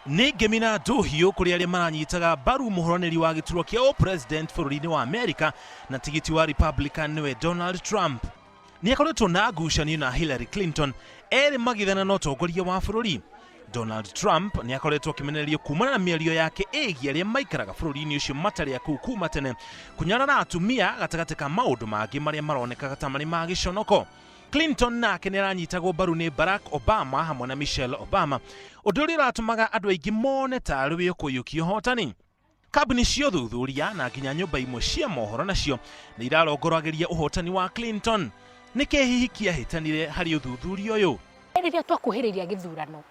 Nĩ ngemi na ndũhiũ kũrĩ arĩa maranyitaga mbaru mũhũranĩri wa gĩturwa kĩa ũpresident bũrũri-inĩ wa Amerika na tigiti wa Republican nĩwe Donald Trump. Nĩ akoretwo na ngucanio na Hillary Clinton, erĩ magĩthana na ũtongoria wa bũrũri. Donald Trump nĩ akoretwo akĩmenererio kumana na mĩario yake ĩgiĩ arĩa maikaraga bũrũri-inĩ ũcio matarĩ akuu kuma tene, kũnyarara atumia gatagatĩ ka maũndũ mangĩ marĩa maronekaga ta marĩ ma gĩconoko. Clinton nake nĩ aranyitagwo mbaru nĩ Barack Obama hamwe na Michelle Obama, ũndũ ũrĩa ũratũmaga andũ aingĩ mone ta arĩ we ũkũiyũkia ũhotani. Kambuni cia ũthuthuria na nginya nyũmba imwe cia mohoro nacio nĩ irarongoragĩria ũhotani wa Clinton. Nĩ kĩĩ hihi kĩahĩtanire harĩ ũthuthuria ũyũ? Rĩrĩa twakuhĩrĩria gĩthurano,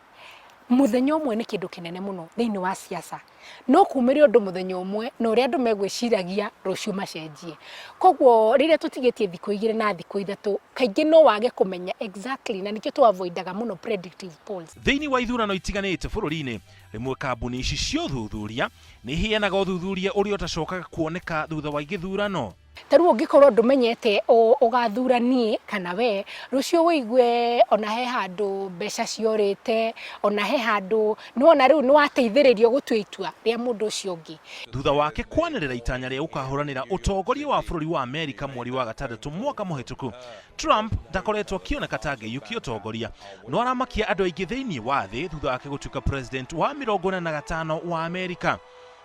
mũthenya ũmwe nĩ kĩndũ kĩnene mũno thĩinĩ wa siasa. No kumĩre ũndũ mũthenya ũmwe na ũrĩa andũ megwĩciragia rũciũ macenjie. Koguo rĩrĩa tũtigĩtie thikũ igĩrĩ na thikũ ithatũ, kaingĩ no wage kũmenya exactly na nĩkĩo tũ avoidaga mũno predictive polls. Thĩinĩ wa ithurano itiganĩte bũrũri-inĩ, Rĩmwe kambuni ici cia ũthuthuria nĩ iheanaga ũthuthuria ũrĩa ũtacokaga kuoneka thutha wa gĩthurano. Ta rĩu ũngĩkorwo ndũmenyete ũgathura niĩ kana we, rũciũ ũigue ona he handũ mbeca ciorĩte, ona he handũ, nĩwona rĩu nĩwateithĩrĩrio gũtua itua rĩa mũndũ ũcio ũngĩ. Thutha wake kwanĩrĩra itanya rĩa gũkahũranĩra ũtongoria wa bũrũri wa Amerika mweri wa gatandatũ mwaka mũhĩtũku, Trump ndakoretwo akĩoneka ta angĩiyũkia ũtongoria, no aramakia andũ aingĩ thĩinĩ wa thĩ thutha wake gũtuĩka president wa 45 wa Amerika.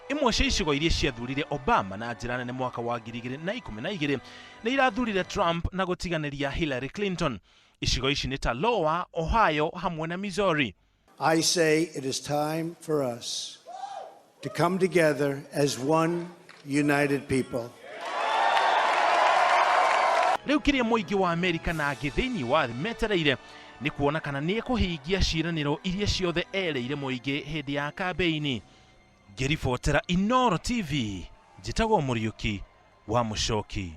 Imwe cia icigo iria ciathurire Obama na njĩra nene mwaka wa 2012 nĩ irathurire Trump na gũtiganĩria Hillary Clinton. Icigo ici nĩ ta Lower Ohio hamwe na Missouri. I say it is time for us to come together as one united people. Rĩu kĩrĩa mũingĩ wa Amerika na angĩ thĩinĩ wa thĩ metereire nĩ kuona kana nĩ ekũhingia ciĩranĩro iria ciothe erĩire mũingĩ hĩndĩ ya kambĩini. Ngĩribotera Inooro TV, njĩtagwo Mũriũki wa Mũcoki.